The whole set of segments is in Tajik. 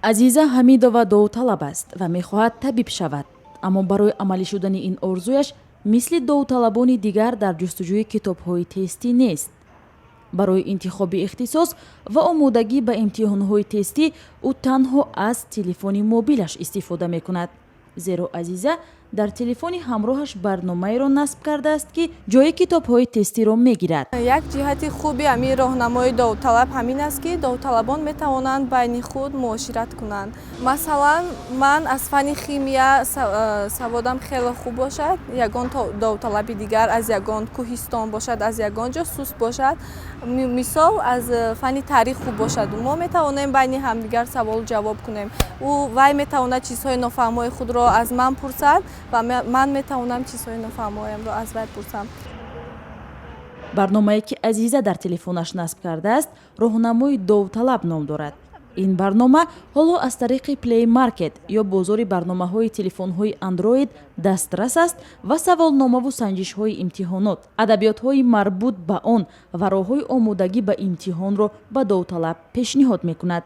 Азиза Ҳамидова довталаб аст ва мехоҳад табиб шавад, аммо барои амалӣ шудани ин орзуяш мисли довталабони дигар дар ҷустуҷӯи китобҳои тестӣ нест. Барои интихоби ихтисос ва омодагӣ ба имтиҳонҳои тестӣ ӯ танҳо аз телефони мобилаш истифода мекунад, зеро Азиза дар телефони ҳамроҳаш барномаеро насб кардааст, ки ҷои китобҳои тестиро мегирад. Як ҷиҳати хуби ҳамин роҳнамои довталаб ҳамин аст, ки довталабон метавонанд байни худ муошират кунанд. Масалан, ман аз фанни химия саводам хеле хуб бошад, ягон довталаби дигар аз ягон кӯҳистон бошад, аз ягон ҷо суст бошад, мисол, аз фанни таърих хуб бошад, мо метавонем байни ҳамдигар саволу ҷавоб кунем. Ӯ вай метавонад чизҳои нофаҳмои худро аз ман пурсад ва ман метавонам чизҳои нофаҳмоямро аз вай пурсам. Барномае, ки Азиза дар телефонаш насб кардааст, «Роҳнамои довталаб» ном дорад. Ин барнома ҳоло аз тариқи Play Market ё бозори барномаҳои телефонҳои Андроид дастрас аст ва саволномаву санҷишҳои имтиҳонот, адабиётҳои марбут ба он ва роҳҳои омодагӣ ба имтиҳонро ба довталаб пешниҳод мекунад.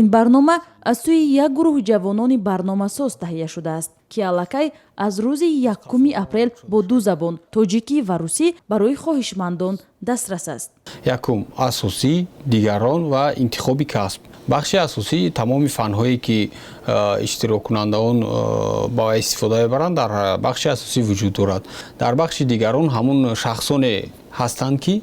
Ин барнома аз сӯи як гурӯҳ ҷавонони барномасоз таҳия шудааст, ки аллакай аз рӯзи 1 апрел бо ду забон, тоҷикӣ ва русӣ, барои хоҳишмандон дастрас аст. Якум асосӣ, дигарон ва интихоби касб. Бахши асосӣ тамоми фанҳое, ки иштироккунандаон ба истифода мебаранд, дар бахши асосӣ вуҷуд дорад. Дар бахши дигарон ҳамун шахсоне ҳастанд, ки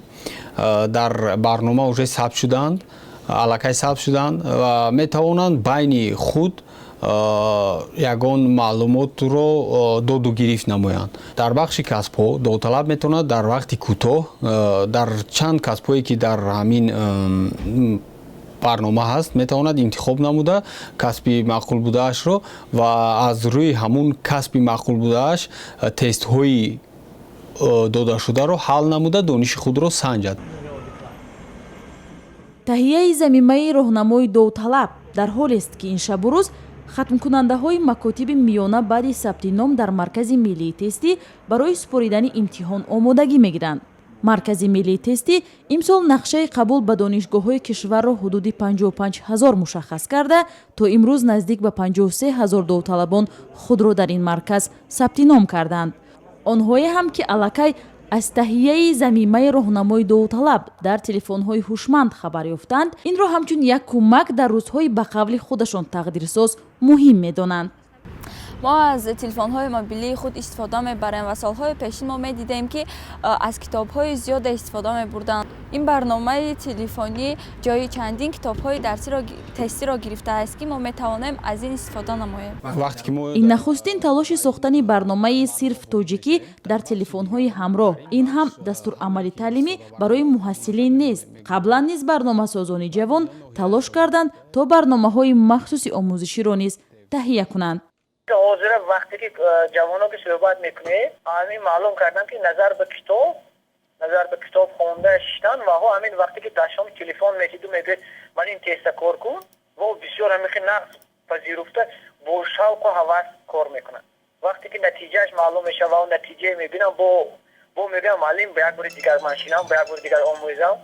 дар барнома уже сабт шудаанд, аллакай сабт шуданд ва метавонанд байни худ ягон маълумотро доду гирифт намоянд. Дар бахши касбҳо довталаб метавонад дар вақти кӯтоҳ дар чанд касбҳое, ки дар ҳамин барнома ҳаст, метавонад интихоб намуда касби маъқул будаашро ва аз рӯи ҳамун касби маъқул будааш тестҳои додашударо ҳал намуда, дониши худро санҷад. Таҳияи замимаи «Роҳнамои довталаб» дар ҳолест, ки ин шабу рӯз хатмкунандаҳои макотиби миёна баъди сабти ном дар Маркази миллии тестӣ барои супоридани имтиҳон омодагӣ мегиранд. Маркази миллии тестӣ имсол нақшаи қабул ба донишгоҳҳои кишварро ҳудуди 55 ҳазор мушаххас карда, то имрӯз наздик ба 53 ҳазор довталабон худро дар ин марказ сабти ном карданд. Онҳое ҳам, ки аллакай аз таҳияи замимаи «Роҳнамои довталаб» дар телефонҳои ҳушманд хабар ёфтанд, инро ҳамчун як кӯмак дар рӯзҳои ба қавли худашон тақдирсоз муҳим медонанд. Мо аз телефонҳои мобилии худ истифода мебарем ва солҳои пешин мо медидем, ки аз китобҳои зиёде истифода мебурданд. Ин барномаи телефонӣ ҷои чандин китобҳои дарсиро, тестиро гирифтааст, ки мо метавонем аз ин истифода намоем. Вақте ки мо Ин нахустин талоши сохтани барномаи сирф тоҷикӣ дар телефонҳои ҳамроҳ, ин ҳам дастурамали таълимӣ барои муҳассилин нест. Қаблан низ барномасозони ҷавон талош карданд, то барномаҳои махсуси омӯзиширо низ таҳия кунанд. Ҳозира вақте ки ҷавоно ки суҳбат мекунед, ҳамин маълум кардам, ки назар ба китоб хонда шиштан ваҳо, ҳамин вақте ки дастшон телефон метиду мегӯяд: «Ман ин теста кор кун», во бисёр ҳамин хел нағз пазируфта, бо шавқу ҳавас кор мекунад. Вақте ки натиҷааш маълум мешава ва натиҷае мебинам, бо мегӯям: «Муаллим, ба як бори дигар ман шинам, ба як бори дигар омӯзам».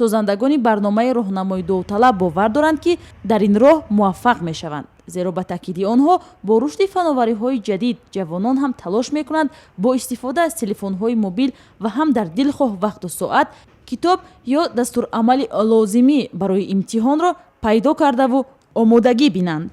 Созандагони барномаи «Роҳнамои довталаб» бовар доранд, ки дар ин роҳ муваффақ мешаванд, зеро, ба таъкиди онҳо, бо рушди фановариҳои ҷадид ҷавонон ҳам талош мекунанд бо истифода аз телефонҳои мобил ва ҳам дар дилхоҳ вақту соат китоб ё дастурамали лозимӣ барои имтиҳонро пайдо кардаву омодагӣ бинанд.